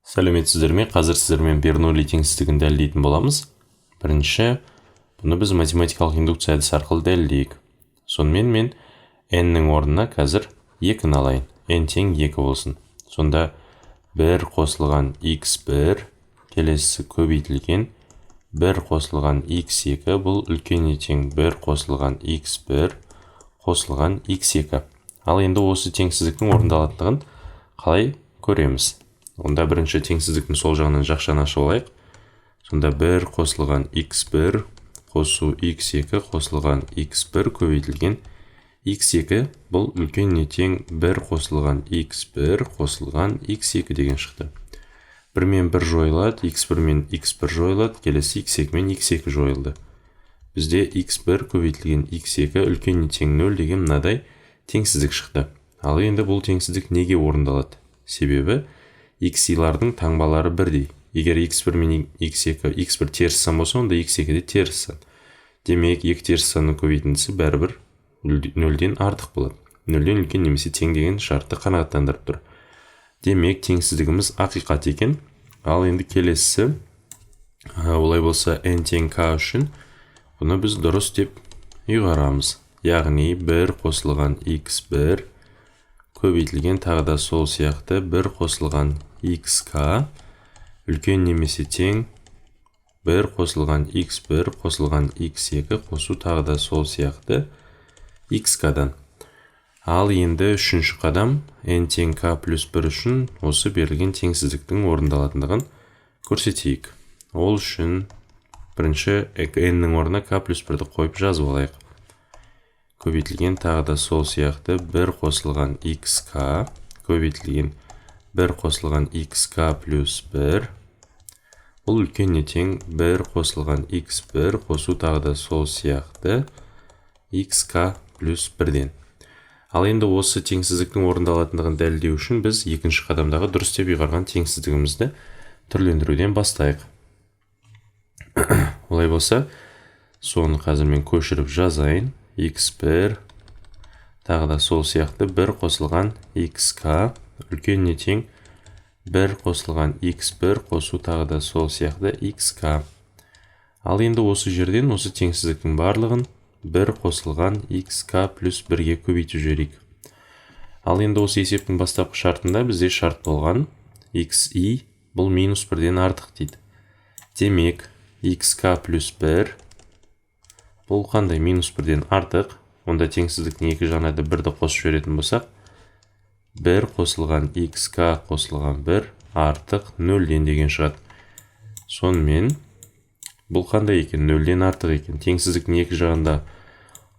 Сәлеметсіздер ме? Қазір сіздермен Бернулли теңсіздігін дәлелдейтін боламыз. Бірінші, бұны біз математикалық индукция әдісі арқылы дәлелдейік. Сонымен, мен n-нің орнына қазір 2-ні алайын. N тең 2 болсын. Сонда 1 қосылған x1, келесісі көбейтілген 1 қосылған x2, бұл үлкен тең 1 қосылған x1 қосылған x2. Ал енді осы теңсіздіктің орындалатындығын қалай көреміз? Онда бірінші теңсіздіктің сол жағынан жақшаны ашып алайық. Сонда 1 қосылған x1 қосу x2 қосылған x1 көбейтілген x2, бұл үлкен не тең 1 қосылған x1 қосылған x2 деген шықты. 1 мен 1 жойылады, x1 мен x1 жойылады, келесі x2 мен x2 жойылды. Бізде x1 көбейтілген x2 үлкен не тең 0 деген мынадай теңсіздік шықты. Ал енді бұл теңсіздік неге орындалады? Себебі x-лардың таңбалары бірдей. Егер x1 мен x2, x1 теріс сан болса, онда x2 де теріс сан. Демек, екі теріс санның көбейтіндісі бәрібір нөлден артық болады. Нөлден үлкен немесе тең деген шартты қанағаттандырып тұр. Демек, теңсіздігіміз ақиқат екен. Ал енді келесісі, олай болса, n тең k үшін бұны біз дұрыс деп ұйғарамыз. Яғни 1 қосылған x1 көбейтілген тағы да сол сияқты 1 қосылған xk үлкен немесе тең 1 қосылған x1 қосылған x2 қосу тағы да сол сияқты xk-дан. Ал енді үшінші қадам: n тең k плюс 1 үшін осы берілген теңсіздіктің орындалатындығын көрсетейік. Ол үшін бірінші n-нің орнына k плюс 1-ді қойып жазып алайық. Көбейтілген тағы да сол сияқты 1 қосылған xk көбейтілген 1 қосылған xk плюс 1, бұл үлкен не тең 1 қосылған x1 қосу тағы да сол сияқты xk плюс 1-ден. Ал енді осы теңсіздіктің орындалатындығын дәлелдеу үшін біз екінші қадамдағы дұрыс деп ұйғарған теңсіздігімізді түрлендіруден бастайық. Олай болса, соны қазір мен көшіріп жазайын. X1, тағы да сол сияқты 1 қосылған xk үлкен не тең 1 қосылған x1 қосу тағы да сол сияқты xk. Ал енді осы жерден осы теңсіздіктің барлығын 1 қосылған xk плюс 1-ге көбейтіп жіберейік. Ал енді осы есептің бастапқы шартында бізде шарт болған: xi бұл минус 1-ден артық дейді. Демек, xk плюс 1 бұл қандай? Минус 1-ден артық. Онда теңсіздіктің екі жағына да 1-ді қосып жіберетін болсақ, 1 қосылған xk қосылған 1 артық 0-ден деген шығады. Сонымен, бұл қандай екен? Нөлден артық екен. Теңсіздіктің екі жағында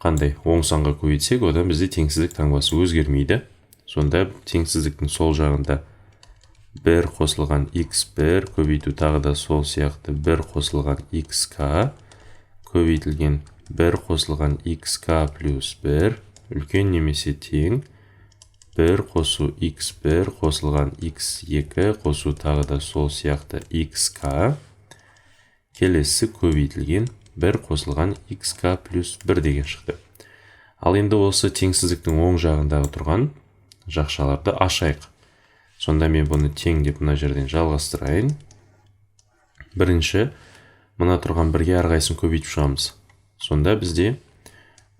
қандай оң санға көбейтсек, одан бізде теңсіздік таңбасы өзгермейді. Сонда теңсіздіктің сол жағында 1 қосылған x1 көбейту тағы да сол сияқты 1 қосылған xk көбейтілген 1 қосылған xk плюс 1 үлкен немесе тең 1 қосу x1 қосылған x2 қосу тағы да сол сияқты xk, келесі көбейтілген 1 қосылған xk плюс 1 деген шықты. Ал енді осы теңсіздіктің оң жағындағы тұрған жақшаларды ашайық. Сонда мен бұны тең деп мына жерден жалғастырайын. Бірінші мына тұрған бірге әрқайсысын көбейтіп шығамыз. Сонда бізде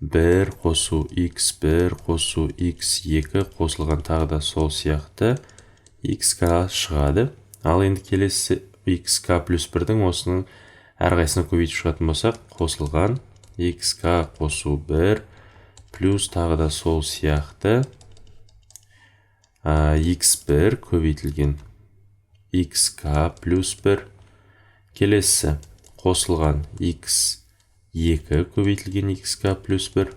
1 қосу x1 қосу x2 қосылған тағы да сол сияқты xk шығады. Ал енді келесі xk плюс 1-дің осының әрқайсысына көбейтіп шығатын болсақ, қосылған xk қосу 1 плюс тағы да сол сияқты x1 көбейтілген xk плюс 1, келесі қосылған x2 көбейтілген xk плюс 1,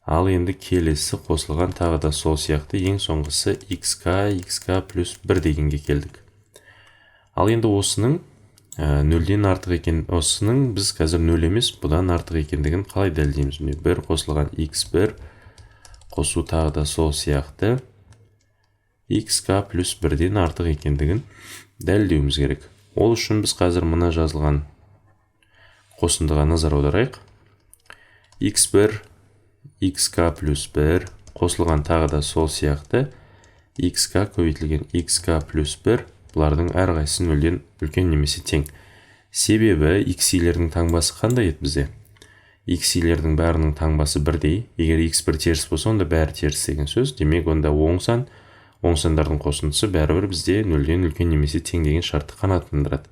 ал енді келесі қосылған тағы да сол сияқты ең соңғысы xk xk плюс 1 дегенге келдік. Ал енді осының нөлден артық екен, осының біз қазір нөл емес, бұдан артық екендігін қалай дәлелдейміз? Міне, 1 қосылған x1 қосу тағы да сол сияқты xk плюс 1-ден артық екендігін дәлелдеуіміз керек. Ол үшін біз қазір мына жазылған қосындыға назар аударайық. X1 xk плюс 1 қосылған тағы да сол сияқты xk көбейтілген xk плюс 1 Бұлардың әрқайсысы нөлден үлкен немесе тең. Себебі икс-лердің таңбасы қандай еді бізде? Икс-лердің бәрінің таңбасы бірдей. Егер x1 теріс болса, онда бәрі теріс деген сөз. Демек, онда оң сан, оң сандардың қосындысы бәрібір бізде нөлден үлкен немесе тең деген шартты қанағаттандырады.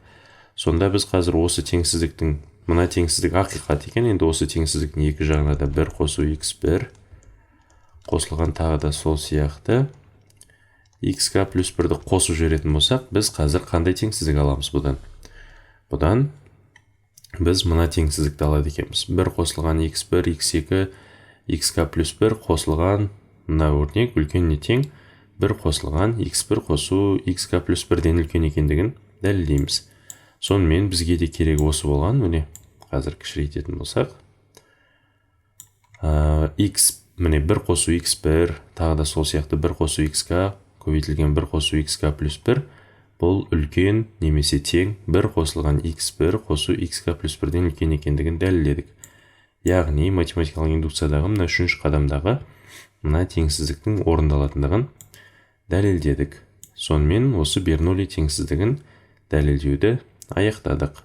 Сонда біз қазір осы теңсіздіктің, мына теңсіздік ақиқат екен, енді осы теңсіздіктің екі жағына да 1 қосу x1 қосылған тағы да сол сияқты xk плюс 1-ді қосып жіберетін болсақ, біз қазір қандай теңсіздік аламыз бұдан? Бұдан біз мына теңсіздікті алады екенбіз: 1 қосылған x1, x2, xk плюс 1 қосылған мына өрнек үлкен не тең 1 қосылған x1 қосу xk плюс 1-ден үлкен екендігін дәлелдейміз. Сонымен, бізге де керек осы болған. Міне, қазір кішірейтетін болсақ, x, міне, 1 қосу x1, тағы да сол сияқты 1 қосу xk көбейтілген 1 қосу xk плюс 1, бұл үлкен немесе тең 1 қосылған x1 қосу xk плюс 1-ден үлкен екендігін дәлелдедік. Яғни математикалық индукциядағы мына үшінші қадамдағы мына теңсіздіктің орындалатындығын дәлелдедік. Сонымен, осы Бернулли теңсіздігін дәлелдеуді аяқтадық.